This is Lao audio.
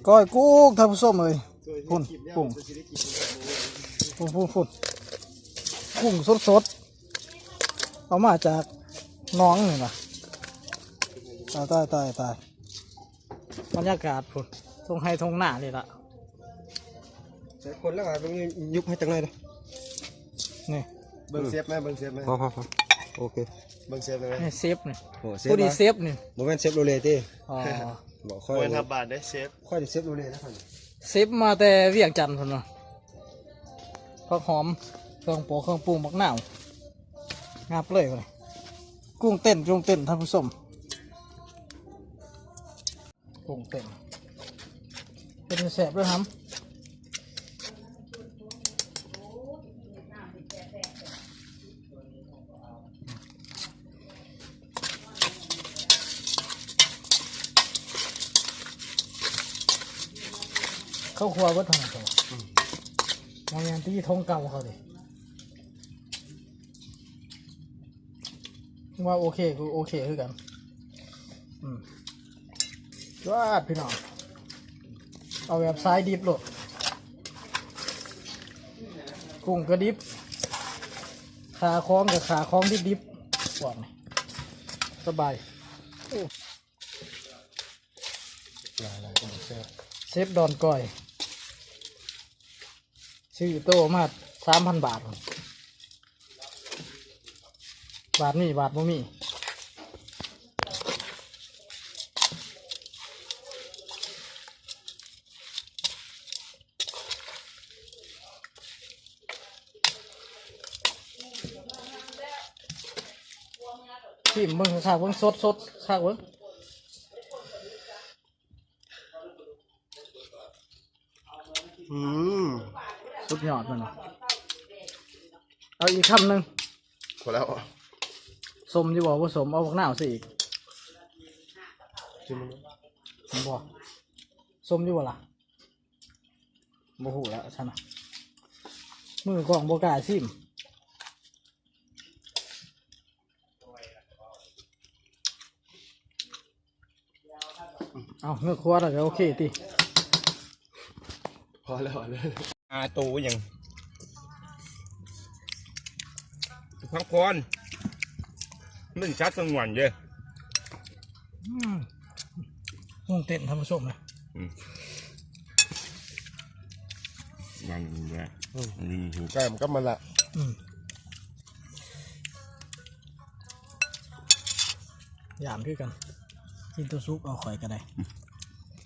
ກ້ອຍກຸ້ງ ທ່ານຜູ້ຊົມເອີຍ ພຸ້ນ ກຸ້ງ ພຸ້ນໆໆ ກຸ້ງສົດໆ ເອົາມາຈາກໜອງນີ້ນະ. ຕາຍໆໆໆ ບັນຍາກາດພຸ້ນ ທົ່ງໄຮ່ທົ່ງນານີ້ລະ. ໃສ່ຄົນແລ້ວ ເບິ່ງຍຸບໃຫ້ຈັກໜ້ອຍເດີ້. ນີ້ ເບິ່ງເຊຟແມ ເບິ່ງເຊຟແມ. ພໍໆໆ ໂອເຄ ເບິ່ງເຊຟໄດ້ໄໝ? ນີ້ເຊຟນີ້ ໂອ້ ເຊຟ ຜູ້ດີເຊຟນີ້ ບໍ່ແມ່ນເຊຟໂລເລຕິ? ອໍ ບໍ່ ຂ້ອຍ ບໍ່ແມ່ນຮັບບາດເດ້ ເຊຟ ຂ້ອຍນີ້ເຊຟໂລເລນະ ຂ້ອຍນີ້ ເຊຟມາແຕ່ວຽງຈັນພຸ້ນນະ. ຜັກຫອມ ເຄື່ອງໂປະເຄື່ອງປຸງ ບັກນາວ ຫຍັບເລີຍ. ກຸ້ງເຕັ້ນ ກຸ້ງເຕັ້ນ ທ່ານຜູ້ຊົມ. ກຸ້ງເຕັ້ນ ເປັນແຊບເດີຫຳ. ເຂົ້າຄົວເບິດຫັ້ນນະ. ອືມ ບໍ່ແມ່ນຕິ ຖົງເກົ່າເຂົາເດ້. ວ່າໂອເຄ ຄືໂອເຄຄືກັນ. ອືມ ຈວດ ພີ່ນ້ອງ ເອົາແບບສາຍດິບໂລດ. ກຸ້ງກໍດິບ ຂ້າຂອງກໍຂ້າຂອງດິບໆ ພວກນີ້ ສະບາຍ. ໂອ້ ຫຼາຍໆ ກໍບໍ່ແຊບ. ເຊຟດອນກ້ອຍ ຊື້ໂຕມາສາມພັນບາດ ບາດມີບາດບໍ່ມີ. ຊີມເບິ່ງຄັກໆ ເບິ່ງ ສົດໆ ຄັກເບິ່ງ. ອືມ ສຸດຍອດແມ່ນບໍ່? ເອົາອີກຄຳໜຶ່ງ. ພໍແລ້ວ. ສົ້ມຢູ່ບໍ່? ບໍ່ສົ້ມ ເອົາບັກນາວໃສ່ອີກ. ຊິມເບິ່ງ. ບໍ່ ສົ້ມຢູ່ບໍ່ລະ? ບໍ່ຮູ້ແລ້ວຊັ້ນນະ ມືກ້ອງບໍ່ກ້າຊີມ. ເອົາ ເຮືອຄົວແລ້ວກໍໂອເຄຕິ. ພໍແລ້ວ ອາໂຕຫຍັງ ພັກຜ່ອນ ມັນຈັດສະຫງວນເດ້. ອືມ ວົງເຕັ້ນ ທ່ານຜູ້ຊົມນະ. ອືມ ມັນແຫຼະ ອືມ ແກ້ມກັບມັນລະ. ອືມ ຢ້ານຄືກັນ ກິນຕົວສຸກເອົາ ຂ້ອຍກໍໄດ້.